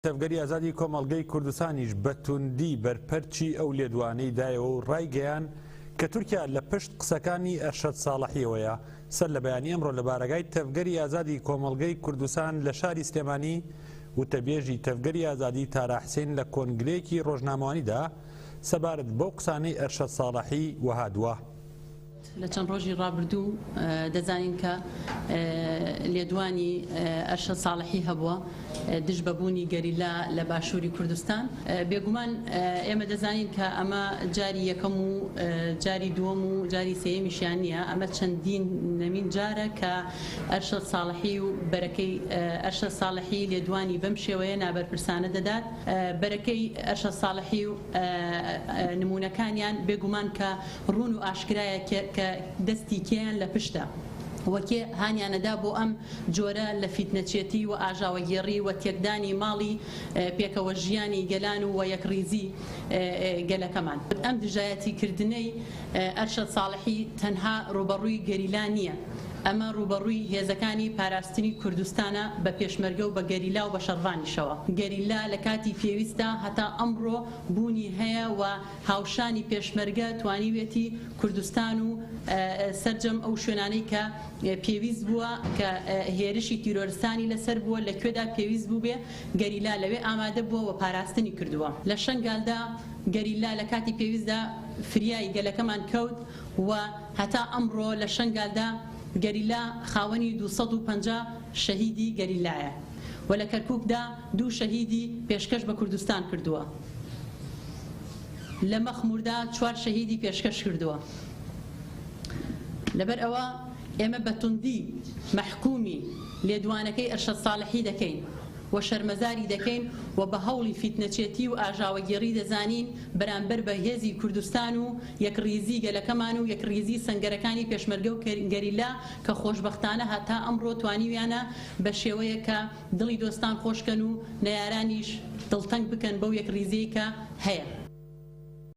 تەڤگەری ئازادی کۆمەڵگەی کوردستانیش بە توندی بەرپەرچی ئەو لێدوانەی دایەوە و ڕایگەیان کە تورکیا لە پشت قسەکانی ئەرشەد ساڵحیەوەیە. سەر لە بەیانی ئەمڕۆ لە بارەگای تەڤگەری ئازادی کۆمەڵگەی کوردستان لە شاری سلێمانی وتەبێژی تەڤگەری ئازادی تارا حسین لە کۆنگرەیەکی ڕۆژنامەوانیدا سەبارەت بەو قسانەی ئەرشەد ساڵحی وەها دوا. لە چەند ڕۆژی ڕابردوو دەزانین کە لێدوانی ئەرشەد ساڵحی هەبووە دژ بە بوونی گەریلا لە باشووری کوردستان. بێگومان ئێمە دەزانین کە ئەمە جاری یەکەم و جاری دووەم و جاری سێیەمیشیان نییە، ئەمە چەندین نەمین جارە کە ئەرشەد ساڵحی و بەرەکەی ئەرشەد ساڵحی لێدوانی بەم شێوەیە نابەرپرسانە دەدات. بەرەکەی ئەرشەد ساڵحی و نموونەکانیان بێگومان کە ڕوون و ئاشکرایە کە دەستی کێیان لە پشتە و کێ هانیانەدا بۆ ئەم جۆرە لە فیتنەچێتی و ئاژاوەگێڕی و تێکدانی ماڵی پێکەوە ژیانی گەلان و یەکڕیزی گەلەکەمان. ئەم دژایەتی کردنەی ئەرشەد ساڵحی تەنها ڕووبەڕووی گەریلا نییە، ئەمە ڕووبەڕووی هێزەکانی پاراستنی کوردستانە بە پێشمەرگە و بە گەریلا و بە شەڕڤانیشەوە. گەریلا لە کاتی پێویستدا هەتا ئەمڕۆ بوونی هەیە و هاوشانی پێشمەرگە توانیوێتی کوردستان و سەرجەم ئەو شوێنانەی کە پێویست بووە کە هێرشی تیرۆرستانی لەسەر بووە لە کوێدا پێویست بووبێ گەریلا لەوێ ئامادە بووە و پاراستنی کردووە. لە شەنگالدا گەریلا لە کاتی پێویستدا فریای گەلەکەمان کەوت و هەتا ئەمڕۆ لە شەنگالدا گەریلا خاوەنی 250 شەهیدی گەریلایە و لە کەرکوکدا دوو شەهیدی پێشکەش بە کوردستان کردووە. لە مەخموردا چوار شەهیدی پێشکەش کردووە. لەبەر ئەوە ئێمە بە توندی مەحکومی لێدوانەکەی ئەرشەد ساڵحی دەکەین و شەرمەزاری دەکەین و بە هەوڵی فیتنەچێتی و ئاژاوەگێڕی دەزانین بەرامبەر بە هێزی کوردستان و یەکڕیزی گەلەکەمان و یەکڕیزی سەنگەرەکانی پێشمەرگە و گەریلا کە خۆشبەختانە هەتا ئەمڕۆ توانیویانە بە شێوەیەک کە دڵی دۆستان خۆشکەن و نەیارانیش دڵتەنگ بکەن بەو یەکڕیزیەی کە هەیە.